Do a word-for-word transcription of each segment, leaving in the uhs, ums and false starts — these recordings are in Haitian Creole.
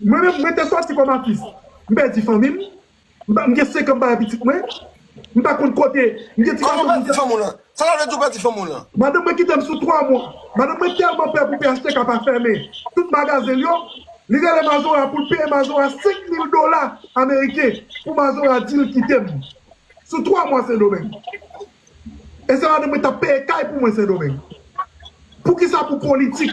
Mwen menm, mwen te sòti kòm atis. M pèdi fanmi m. M pa- m gen senk an m pa wè pitit mwen. M pa konn kote. M gen ti gason. Kòman w pèdi fanmi w lan? Sa ta vle di w pèdi fanmi w lan? Madanm mwen kite m sou twa mwa. Madanm mwen tèlman pè pou P H T K pa fèmen tout magazen l yo, li rele Mazora pou l peye Mazora senk mil dola ameriken pou Mazora di l kite m. Sou twa mwa Sendomeng. E se madanm mwen t ap peye kay pou mwen Sendomeng. Poukisa pou politik?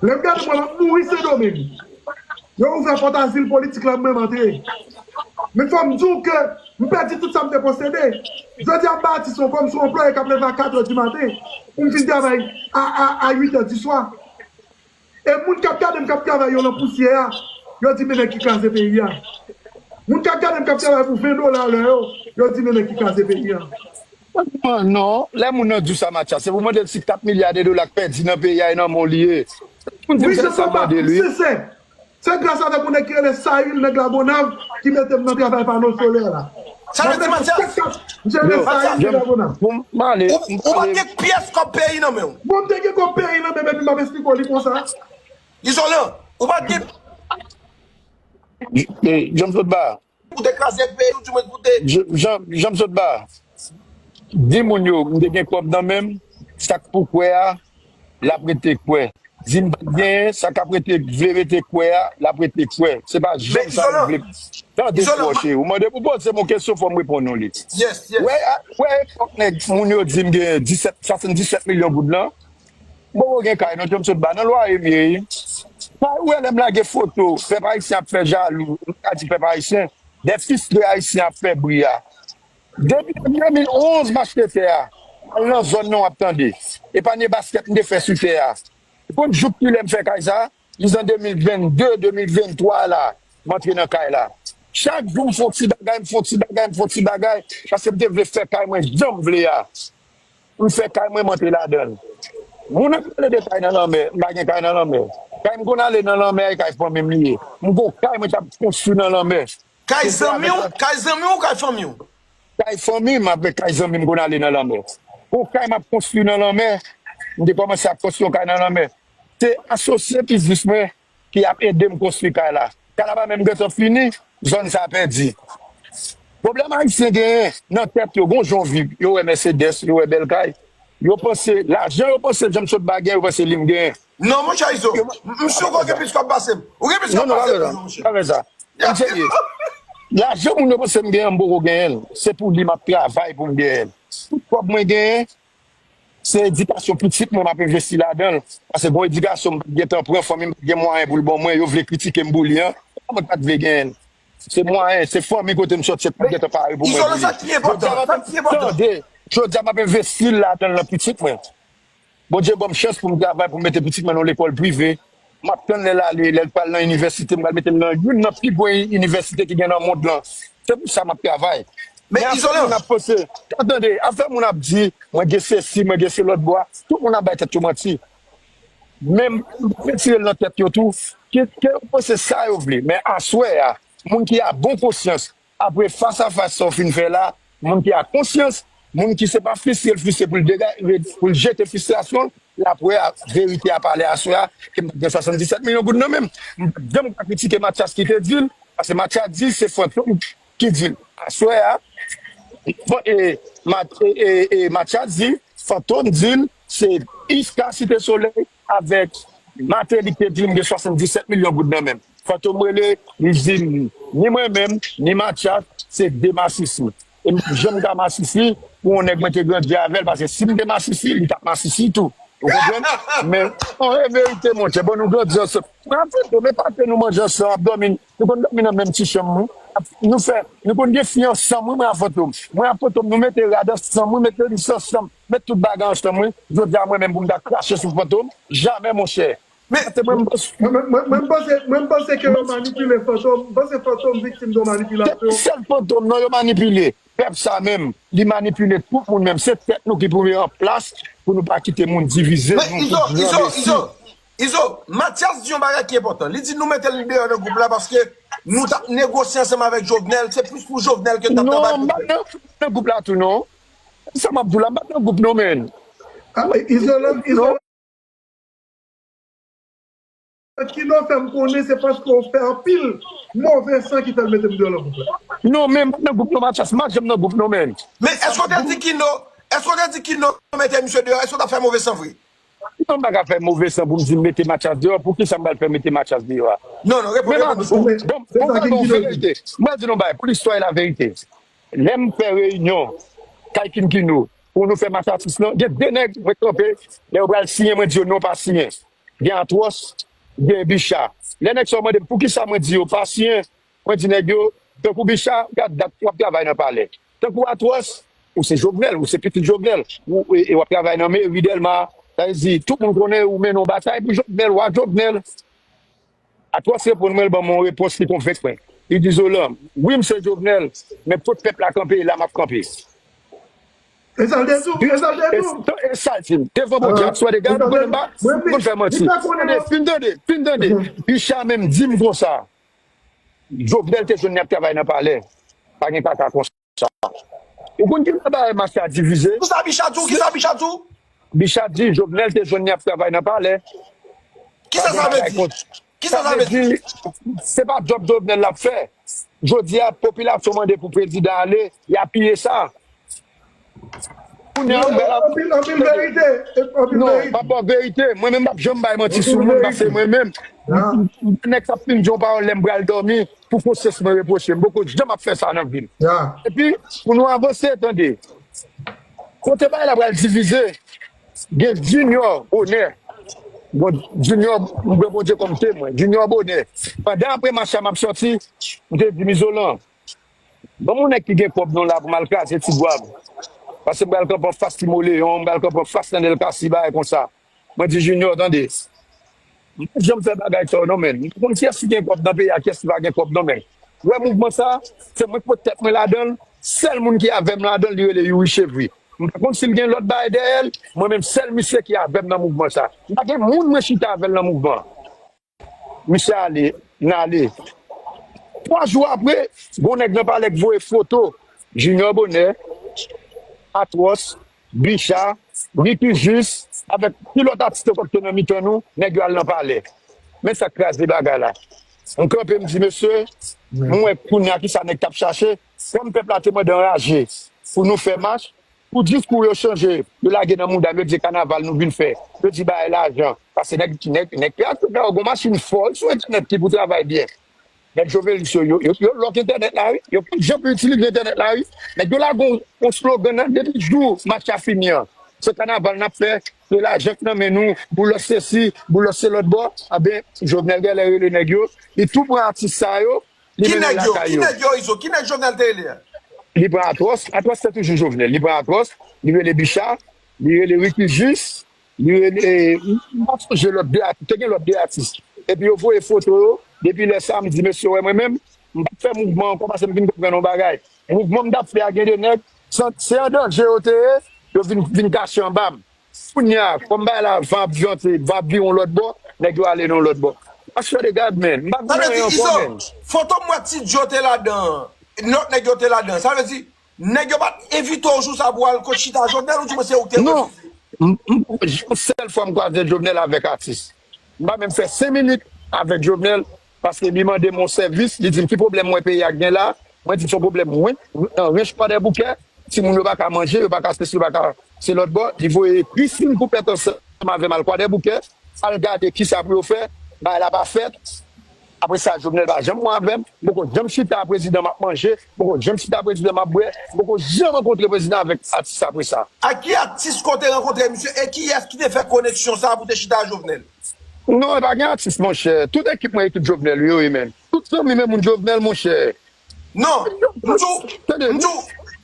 Lè m gade mwen, m ap mouri Sendomeng. Yo ouvè pòt azil politik la, mwen m antre. Men fò m di w ke m pèdi tout sa m te posede. Jodi a, m pa atis ankò, m se yon anplwaye k ap leve a katrè di maten pou m fin travay a, a, a uitè di swa. E moun k ap gade m k ap travay yo nan pousyè a, yo di men nèg ki kraze peyi a. Moun k ap gade m k ap travay pou ven dola lè yo, yo di men nèg ki kraze peyi a. Non, lè moun nan di w sa, Mathias, se pou mande l si kat milya de dola k pèdi nan peyi a e nan men w li ye. Moun di m sèl sa mande l, wi. Se gras avèk yon nèg ki rele Sayil, nèg Lagonav, ki mete m nan travay pano solè la. Sa vle di, Mathias? Yo, Mathias, pou m ale. Ou pa gen pyès kòb peyi nan men w. Bon, m te gen kòb peyi nan men m, epi m ap esplike w li konsa. Izolan, ou pa gen. Jan m sot ba. Ou te kraze peyi w, di mwen ou te. Jan m sot ba. Di moun yo, m te gen kòb nan men m, sa k pou kwè a, l ap rete kwè. Di m pa t genyen, sa k ap rete, vle rete kwè a, l ap rete kwè. Se pa janm sa nou vle. Tande, cheri. Ou mande pou poze m yon kesyon, fò m reponn ou li. Wè, wè, epòk nèg, moun yo di m gen disèt, swasanndisèt milyon goud lan. M poko gen kay, non, jan m sot ba, nan lwaye m ye. Kay, ou wè, lè m lage foto, pèp ayisyen ap fè jalou, m ka di pèp ayisyen, dè fis de ayisyen ap fè bri a. Depi de mil onz m achte tè a, al nan zòn nan w ap tande. E panye baskèt m te fè sou tè a. Ou konn jouk kilè m fè kay sa? Jis an de mil vennde, de mil venntwa la, m antre nan kay la. Chak jou m fè yon ti bagay, m fè yon ti bagay, m fè yon ti bagay, paske m te vle fè kay mwen jan m vle a. M fè kay mwen, m antre ladan l. Moun ap pale de kay nan lanmè, m pa gen kay nan lanmè. Kay m konn ale nan lanmè a, e kay fanmi m li ye. M gon kay mwen t ap konstwi nan lanmè. Kay zanmi w? Kay zanmi w ou kay fanmi w? Kay fanmi m avèk kay zanmi m konn ale nan lanmè. Yon kay m ap konstwi nan lanmè, m te kòmanse ap konstwi yon kay nan lanmè. Se asosye biznis mwen ki ap ede m konstwi kay la. Kay la pa menm gentan fini, zòn sa pèdi. Pwoblèm ayisyen genyen nan tèt yo, gon jan w viv, yo wè Mercedes, yo wè bèl kay, yo panse, lajan yo panse jan m sot ba genyen, yo panse li m genyen. Non, monchè Izo, m si w gen plis kòb pase m. Ou gen plis kòb pase m, non, monchè. Pa fè sa. M serye. Lajan moun yo panse m genyen, m poko genyen l. Se pou li m ap travay pou m genyen l. Tout kòb mwen genyen, se edikasyon pitit mwen m ap envesti ladan l. Paske gon edikasyon m pa t gentan pran, fanmi m pa t gen mwayen pou l ban mwen, yo vle kritike m pou li an. Mwen pa t vle genyen l. Se mwayen, se fanmi kote m sòti, se pa t gentan pare pou mwen. Izolan, sa ki enpòtan, sa ki enpòtan. Tande, jodi a m ap envesti l ladan l nan pitit mwen. Bondye ban m chans pou m travay, pou m mete pitit mwen nan lekòl prive. M ap tann lè l ale, lè l pral nan inivèsite, m pral mete l nan youn nan pi gwo inivèsite ki gen nan mond lan. Se pou sa m ap travay. Men afè moun ap panse, tande, afè moun ap di, mwen gen sesi, mwen gen se lòt bò a, tout moun ap bay tèt yo manti. Men m pa retire l nan tèt yo tou, ke, ke yo panse sa yo vle. Men aswè a, moun ki a bon konsyans, apre fas a fas sa w fin fè la, moun ki a konsyans, moun ki se pa fristre l fristre pou l dega, pou l jete fristrasyon l, l ap wè verite a pale aswè a, ke m pa t gen swasanndisèt milyon goud nan men m. M pa t janm ka kritike Mathias ki te di l, paske Mathias di se Fantom ki di l. Aswè a, e, Mat, e, e, e, Mathias di, Fantom di l, se Iska Site Solèy avèk Martelly ki te di l m gen swasanndisèt milyon goud nan men m. Fantom rele, li di m, ni mwen menm, ni Mathias, se de masisi. E m p ap janm ka masisi pou yon nèg mwen te grandi avè l, paske si m te masisi, li t ap masisi tou. Ou konprann? Men, an reyalite, monchè, bon, nou grandi ansanm. Mwen avè Fantom, men pa ke nou manje ansanm, ap dòmi, nou konn dòmi nan menm ti chanm, wi. Nou fè, nou konn gen fi ansanm, wi, mwen ak Fantom. Mwen ak Fantom, nou mete rad ansanm, wi, mete lis ansanm, met tout bagay ansanm, wi. Jodi a, mwen menm, pou m ta krache sou Fantom, jamè, monchè. Men, mwen, mwen, mwen, mwen panse, mwen panse ke yo manipile Fantom. M panse Fantom viktim de yon manipilasyon. Se pa sèl Fantom, non, yo manipile. Pèp sa menm, li manipile tout moun menm. Se tèt nou ki pou mete an plas pou nou pa kite moun divize nou. Men Izo, Izo, Izo, Izo, Mathias di yon bagay ki enpòtan. Li di nou mete l deyò nan gwoup la paske nou t ap negosye ansanm avèk Jovenel. Se plis pou Jovenel ke n t ap travay pou li. Non, m pa t nan, nan gwoup la tou, non. Sa m ap di w la, m pa t nan gwoup, non, men. Ah, men Izo, Izo, Kino fè m konnen se paske w fè anpil move san ki fè l mete m deyò nan gwoup la. Non, men m pa nan gwoup non, Mathias, m pa janm nan gwoup non, men. Men èske w te di Kino, èske w te di Kino mete misye deyò, èske w t ap fè move san vre? Non, m pa ka fè move san pou m di m mete Mathias deyò. Poukisa m pral fè mete Mathias deyò a? Non, non, reponn, reponn. Bon, bon, bon, bon, verite. Mwen di nou bay, pou listwa e laverite. Lè m fè reyinyon kay King Kino pou nou fè mach atis lan, gen de nèg mwen kanpe, lè yo pral siyen, mwen di yo non, pa siyen. Gen Atwòs, gen Bicha. Lè nèg sa yo mande m poukisa mwen di yo pa siyen, mwen di nèg yo, tankou Bicha, gad dat w ap travay nan palè. Tankou Atwòs, ou se Jovenel, ou se pitit Jovenel, ou, e, e w ap travay nan meri Dèlma, sa vle di, tout moun konnen ou mennen yon batay pou Jovenel, w a Jovenel. Atwòs reponn mwen, l ban mwen yon repons ki konvenk mwen. Li di, Zolan, wi, m se Jovenel, men kot pèp la kanpe, e la m ap kanpe. E sa l te di w, e sa l te di w. E sa l di m. Devan Bondye, aswè de gad, ou konnen m pa konn fè manti. Tande, fin tande, fin tande. Bicha menm di m konsa. Jovenel te jwenn li ap travay nan palè. Pa gen kaka konsa. Ou konn ki bagay mach la divize? Kisa Bicha di w? Kisa Bicha di w? Bicha di Jovenel te jwenn li ap travay nan palè. Kisa sa vle di? Kisa sa vle di? Se pa djòb Jovenel l ap fè. Jodi a, popilasyon mande pou prezidan ale, y apiye sa. Kounye a, m pral ap... Anpil, anpil verite. Anpil verite. Non, m ap ba w verite. Mwen menm, m p ap janm bay manti sou moun, paske mwen menm, m, m, m, nèg k ap fin di yon pawòl lè m pral dòmi, pou konsyans mwen repwoche m. M poko janm ap fè sa nan vi m. Epi, pou nou avanse, tande. Kote bagay la pral divize, gen Junior Bonè. Bon, Junior, m pran Bondye kòm temwen. Junior Bonè. Pandan apre mach la, m ap sòti, m te di m Izolan, ban m yon nèg ki gen kòb non la pou m al kraze Ti Gwav. Paske m pral kanpe anfas Ti Moleyon, m pral kanpe anfas Nandèl Kasi, bagay konsa. Mwen di Junior, tande. M pa janm fè bagay sa yo non, men. M pa konn kiyès ki gen kòb nan peyi a, kiyès ki pa gen kòb non, men. Ou wè mouvman sa, se mwen k pot tèt mwen ladan l. Sèl moun ki avè m ladan l, li rele Youri Chevry. M pa konn si l gen lòt bagay dèyè l, mwen menm sèl misye ki avè m nan mouvman sa. M pa gen moun mwen chita avè l nan mouvman. Misye ale, n ale. Twa jou apre, gon nèg nan palè k voye foto Junior Bonè, Atwòs, Bicha, Ricky Jus, avèk ki lòt atis ankò ki te nan mitan nou, nèg yo al nan palè. Men sa k kraze bagay la. M kanpe, m di, mesye, m wè kounye a kisa nèg t ap chache. Kòm pèp la te mande anraje pou nou fè mach, pou diskou yo chanje, yo lage nan mouda m, yo di se kanaval nou vin fè. Yo di bagay lajan. Paske nèg, nèg, nèg P A T yo gon machin fò sou entènèt ki pou travay byen. Nèg Jovelis yo, yo, yo, yo lòk entènèt la, wi. Yo pa t janm itilize entènèt la, wi. Nèg yo lage yon, yon slogan nan depi jou match la fini an. Se kanaval n ap fè, se lajan k nan men nou, Boulos sesi, Boulos se lòt bò. Anben, Jovenel genlè rele nèg yo, li tou pran atis sa yo, li mennen lakay yo. Ki nèg yo, Izo? Ki nèg Jovenel te rele a? Li pran Atwòs, Atwòs se toujou Jovenel. Li pran Atwòs, li rele Bicha, li rele Ricky Jus, li rele, m pa sonje lòt de atis, te gen lòt de atis. Epi yo voye foto yo, depi lè sa a, m di, mesye, w wè mwen menm, m p ap fè mouvman ankò paske m vin konprann yon bagay. Mouvman m t ap fè a, gen de nèg, se, se an danje yo te ye, yo vin, vin kache anba m. Kounye a, kòm bagay la, van ap vante, van ap vire yon lòt bò, nèg yo ale nan yon lòt bò. Aswè de gad, men, m pa vin anyen ankò, men. Sa vle di, Izo, foto m wè Ti Djo te ladan, lòt nèg yo te ladan. Sa vle di, nèg yo pa t envite w jou sa pou w al kot chita Jovenel, ou di mwen se ou ki te refize? Non. M, m, yon sèl fwa m kwaze Jovenel avèk atis. M pa menm fè senk minit avèk Jovenel, paske li mande m yon sèvis, li di m ki pwoblèm m wè peyi a gen la, mwen di m se yon pwoblèm ren-, nan ranch Kwadèboukè, timoun yo pa ka manje, yo pa ka sesi, yo pa ka se lòt bò, li voye Christine Coupet ansanm avè m al Kwadèboukè, al gade kisa pou yo fè, bagay la pa fèt. Apre sa, Jovenel pa janm pran avè m. M poko janm chita a prezidan m ap manje. M poko janm chita a prezidan m ap bwè. M poko janm rankontre prezidan avèk atis apre sa. A ki atis ke w te rankontre misye? E kiyès ki te fè koneksyon sa a pou te chita a Jovenel? Non, e pa gen atis, monchè. Tout ekip mwen, ekip Jovenel yo ye, men. Tout zanmi men moun Jovenel, monchè. Non, m di w, m di w,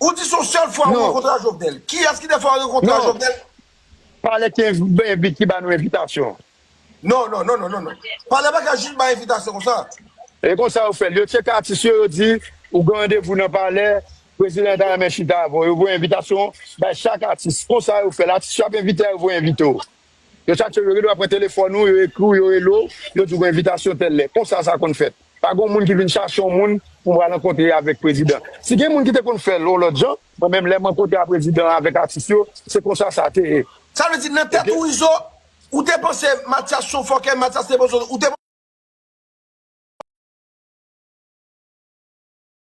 ou di se yon sèl fwa ou rankontre a Jovenel. Kiyès ki te fè w rankontre a Jovenel? Palè ki env-, envit, ki ba nou envitasyon. Non, non, non, non, non, non. Palè pa ka jis bay envitasyon konsa. E konsa yo fè l. Yo tcheke atis yo, yo di, ou gen randevou nan palè, prezidan ta renmen chita avè w. Yo voye envitasyon bay chak atis. Konsa yo fè l. Atis yo ap envite a, yo voye envite w. Yo chache w, yo gen dwa pran telefòn ou, yo ekri w, yo rele w, yo di w gen envitasyon tèl lè. Konsa sa konn fèt. Pa gen moun ki vin chache yon moun pou m pral rankontre avèk prezidan. Si gen moun ki te konn fè l yon lòt jan, mwen menm lè m rankontre a prezidan avèk atis yo, se konsa sa te ye. Sa vle di nan tèt ou, Izo, ou te panse Mathias se yon fòkè, Mathias te panse, ou te